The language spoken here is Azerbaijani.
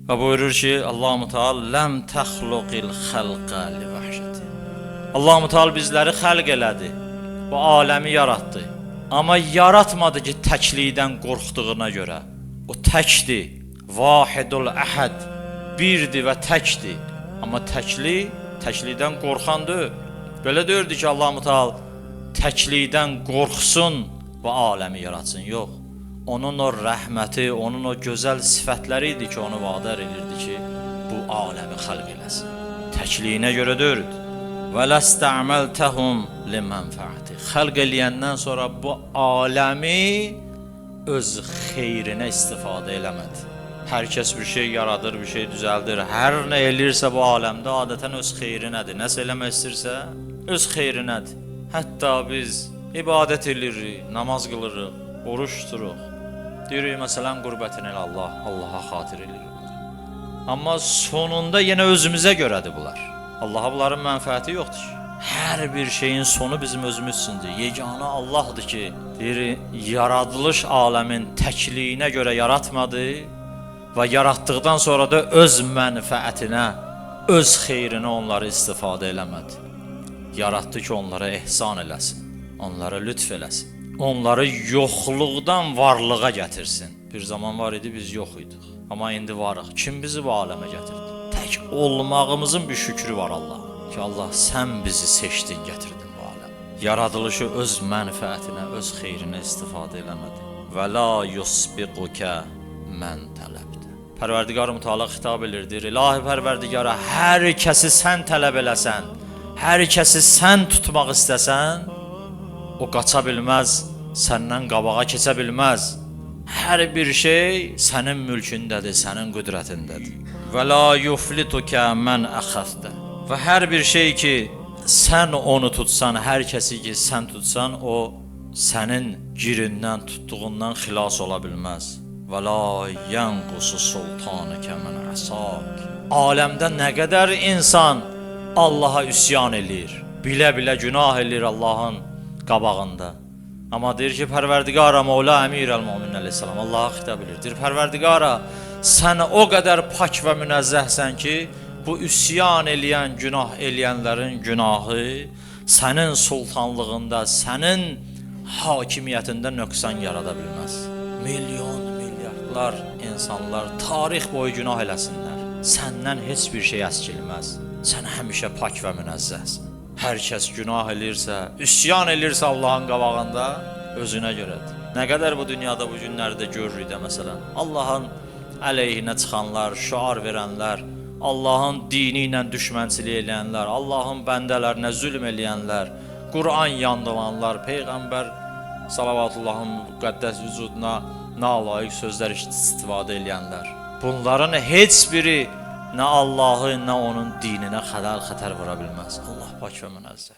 Və buyurur ki, Allah Müteal ləm təxluqil xəlqə li vəhşəti. Allah Müteal bizləri xəlq elədi. Bu aləmi yaratdı. Amma yaratmadı ki, təklikdən qorxduğuna görə. O təkdir. Vahidul əhəd. Birdir və təkdir. Amma təklik, təklikdən qorxan deyil. Belə deyirdi ki, Allah Müteal təklikdən qorxsun və aləmi yaratsın. Yox. Onun o rəhməti, onun o gözəl sifətləri idi ki, onu vadar edirdi ki, bu aləmi xəlq eləsin. Təkliyinə görə deyirdi. Və ləstə'məltəhum limenfəati. Xəlq eləyəndən sonra bu aləmi öz xeyrinə istifadə eləmədi. Hər kəs bir şey yaradır, bir şey düzəldir. Hər nə eləyirsə bu aləmdə adətən öz xeyrinədir. Nəsə eləmək istəyirsə, öz xeyrinədir. Hətta biz ibadət eləyirik, namaz qılırıq, oruç tuturuq. Deyirik məsələn qurbətin elə Allah, Allaha xatir eləyirik. Amma sonunda yenə özümüzə görədir bunlar. Allaha bunların mənfəəti yoxdur. Hər bir şeyin sonu bizim özümüz üçündür. Yeganə Allahdır ki, deyir, yaradılış aləmin təkliyinə görə yaratmadı və yaratdıqdan sonra da öz mənfəətinə, öz xeyrinə onları istifadə eləmədi. Yaratdı ki, onlara ehsan eləsin, onlara lütf eləsin, onları yoxluqdan varlığa gətirsin. Bir zaman var idi, biz yox idik. Amma indi varıq. Kim bizi bu aləmə gətirdi? Tək olmağımızın bir şükrü var Allaha. Ki Allah sən bizi seçdin, gətirdin bu aləmə. Yaradılışı öz mənfəətinə, öz xeyrinə istifadə eləmədi. Və la yusbiquka mən tələbdə. Pərverdigar Müteala xitab eləyir, deyir, İlahi Pərverdigara, hər kəsi sən tələb eləsən, hər kəsi sən tutmaq istəsən, o qaça bilməz, səndən qabağa keçə bilməz. Hər bir şey sənin mülkündədir, sənin qüdrətindədir. Və la yuflituka mən əxəzdə. Və hər bir şey ki sən onu tutsan, hər kəsi ki sən tutsan, o sənin girindən, tutduğundan xilas ola bilməz. Və la yanqusu sultanaka mən əsak. Aləmdə nə qədər insan Allaha üsyan eləyir, bilə-bilə günah eləyir Allahın qabağında. Amma deyir ki, Pərverdigara Mövla Əmir əl-Möminin əleyhissalam Allaha xitab edir. Deyir, Pərverdigara, sən o qədər pak və münezzəhsən ki, bu üsyan eləyən, günah eləyənlərin günahı sənin sultanlığında, sənin hakimiyyətində nöqsan yarada bilməz. Milyon, milyardlar insanlar tarix boyu günah eləsinlər. Səndən heç bir şey əskilməz. Sən həmişə pak və münezzəhsən. Hər kəs günah eləyirsə, üsyan eləyirsə Allahın qabağında özünə görədir. Nə qədər bu dünyada bu günlərdə görürük də məsələn, Allahın əleyhinə çıxanlar, şüar verənlər, Allahın dini ilə düşmənçilik eləyənlər, Allahın bəndələrinə zülm eləyənlər, Quran yandıranlar, peyğəmbər salavatullahın müqəddəs vücuduna nalayiq sözlər istifadə eləyənlər. Bunların heç biri nə Allahı, nə onun dininə xələl, xətər vura bilməz. Allah pak və münezzeh.